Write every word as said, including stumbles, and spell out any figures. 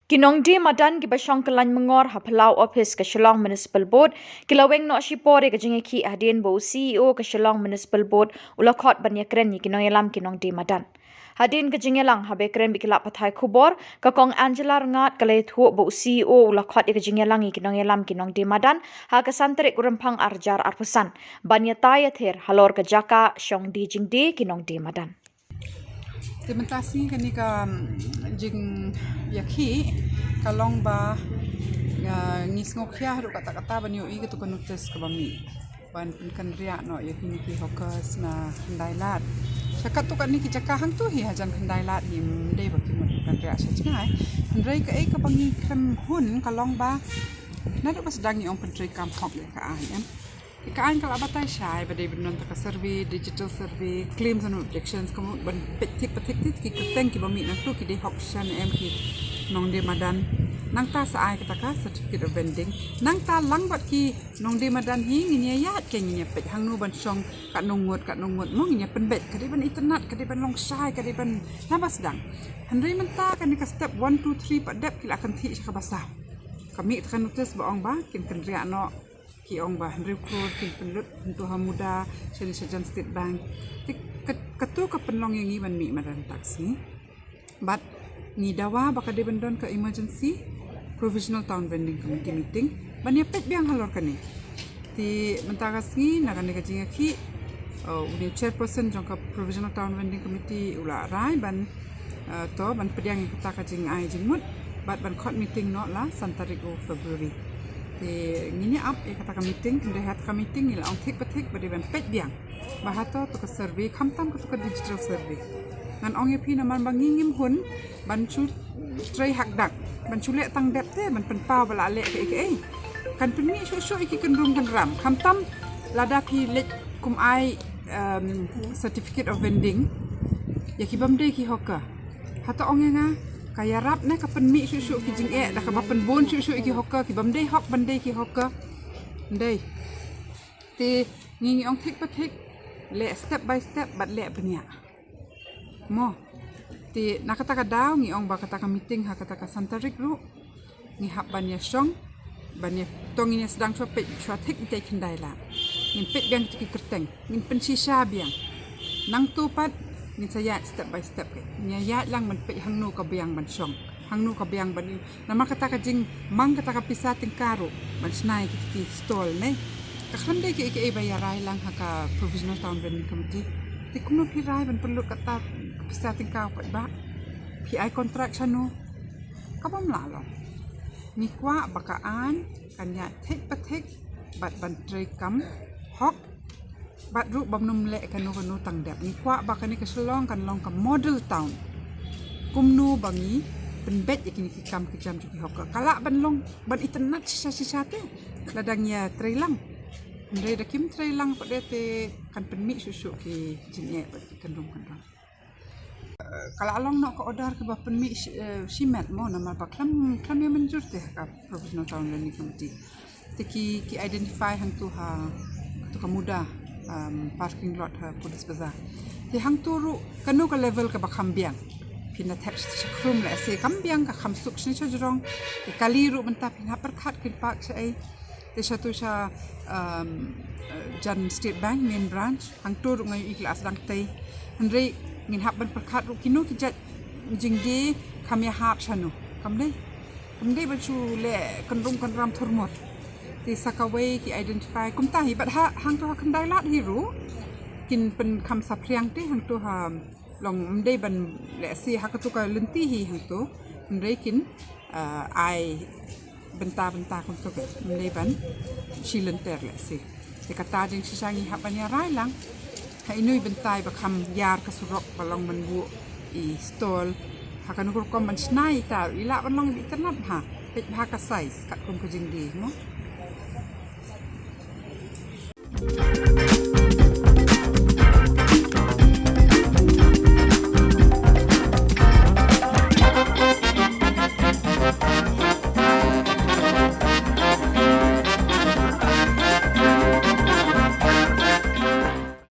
Ki nongdie madan kiba shong kyllain myngor ha phyllaw ophis ka Shillong Municipal Board ki la weng noh shipor ïa ka jingïakhih hadien ba u C E O ka Shillong Municipal Board u la khot ban ïakren ïa ki nongïalam ki nongdie madan. Hadien ka jingïalang, haba ïakren bad ki lad pathai khubor, ka Kong Angela Rngat ka la ïathuh ba u C E O u la khot ïa ka jingïalang ïa ki nongïalam ki nongdie madan ha ka san tarik u Rymphang ar hajar arphew san ban ïatai ïather halor ka jaka shong die jingdie ki nongdie madan. Te mynta sngi kane ka, mm, jingïakhih ka long ba, ah, ngi sngewkhia haduh katta katta ban ïohi katto ka notice kaba mih ban pynkynriah noh ïa kine ki hawkers na Khyndai Lad. Sha katto katne ki jaka hangto hi hajan Khyndai Lad hi, ym dei ba ki mut pynkynriah sha jngai. Hynrei kaei kaba ngi khlem hun ka long ba naduh ba sdang ngi ong pyntreikam hok ïa ka aiñ, em. Te ka aiñ ka la batai shai ba dei ban don tang ka survey, digital survey, claims and objections, ka mut ban peit thik pa thik thik ki kyrteng kiba mih nangto ki dei hok shisha ne em ki nongdie madan. Nangta sa ai kata ka certificate of vending. Nangta lang bad ki nongdie madan hi ngin ïa ïaid, ke ngin ïa peit hangno ban shong, katno ngut, katno ngut mo, ngin ïa pynbeit, ka dei ban itynnad, ka dei ban long shai, ka dei ban, naba sdang. Hynrei mynta kane ka step one, two, three pat dep ki la kynthih sha kaba saw. Ka mih tang ka notice ba ong ba kin kynriah noh, ki ong ba hynriew klur kin pynlut hangto ha MUDRA, shane shajan State Bank. Te kat-, kato ka pynlong ïa ngi ban mih madan tak sngi. Bad ngi dawa ba ka dei ban don ka emergency Provisional Town Vending Committee meeting ban ïa peit biang halor kane. Te mynta ka sngi na kane ka jingïakhih, uh, une u chairperson jong ka Provisional Town Vending Committee u la rai ban, uh, to ban pdiang ïa kata ka jingai jingmut bad ban khot meeting noh la san tarik u February. Te ngin ïa ap ïa kata ka meeting, hynrei ha kata ka meeting ngi la ong thik pa thik ba dei ban peit biang ba hato to ka survey, khamtam kato ka digital survey. Ngan ong ïa phi namar ba ngi ngim hun ban shu trei ha kdang, ban shu leh tang dep te ban pynpaw ba la leh kaei kaei. Kan pynmih shuh shuh ïa ki kynrum kynram, khamtam lada phi leit kum ai, um, certificate of vending ïa ki bym dei ki hawker. Hato ong ïa nga ka ïarap ne ka pynmih shuh shuh ki jingeh da kaba pynbun shuh shuh ïa ki hawker, ki bym dei hok ban dei ki hawker? Ym dei. Te ngi ngi ong thik pa thik, leh step by step bad leh bniah. Mo. Te na kata ka daw ngi ong ba kata ka meeting ha kata ka san tarik ruh ngi hap ban ïa shong, ban ïa, to ngin ïa sdang shuwa peit shuwa thik ïa ki Khyndai Lad. Ngin peit biang ki kyrteng, ngin pynshisha biang. Nangto pat ngin sa ïaid step by step, ngin ïa ïaid lang ban peit hangno ka biang ban shong, hangno ka biang ban ïa Namar kata ka jingmang kata ka pisa tyngka ruh ban shna ïa kito ki stall ne. Ka khlem dei kaei kaei ba ïa rai lang ha ka Provisional Town Vending Committee. Te kumno phi rai ban pynlut kata ka pisa tyngka pat ba phi ai contract shano? Ka bym lah long. Ngi kwah ba ka aiñ kan ïaid thik pa thik bad ban trei kam hok. Bad ruh bym nym leh kano kano tang dep. Ngi kwah ba kane ka Shillong kan long ka model town. Kumno ba ngi pynbeit ïa kine ki kam ki jam jong ki hawker. Ka lah ban long ban itynnad shisha shisha te lada ngi ïa trei lang. Hynrei da kim trei lang pat de te kan pynmih shuh shuh ki jingeh bad ki kyndong kyndong. Ka la long noh ka order kaba pynmih shi-, eh, shimet mo, namar ba khlem, khlem ïa mynjur te ha ka Provisional Town Planning Committee. Te ki, ki identify hangto ha, to ka MUDRA, um, parking lot ha Police Bazar. Te hangto ruh kano ka level kaba kham biang. Phin da thep sha khrum lehse kam biang, ka kham suk shane sha jrong. Te kali ruh mynta phin hap pyrkhat kin park shaei. Te shatu sha, um, jan State Bank main branch, hangto ruh nga ïohi ki la sdang tei. Hynrei ngin hap ban pyrkhat ruh kino ki jait jingdie kham ïahap shano. Kam dei, kam dei ban shu leh kynrum kynram thurmut. Te sa kawei ki identify kumta hi bad ha, hangto ha Khyndai Lad hi ruh kin pynkham saphriang te hangto ha long ym dei ban lehse ha kato ka lynti hi hangto. Hynrei kin, uh, ai bynta bynta kumto, ym dei ban shi lynter lehse. Te kata jingshisha ngi hap ban ïa rai lang. Ha ino i bynta i ba kham ïar ka surok ba long ban buh i stall. Ha kano ka rukom ban shna ita, i lah ban long itynnad ha. Peit bha ka size katkum ka jingdie mo.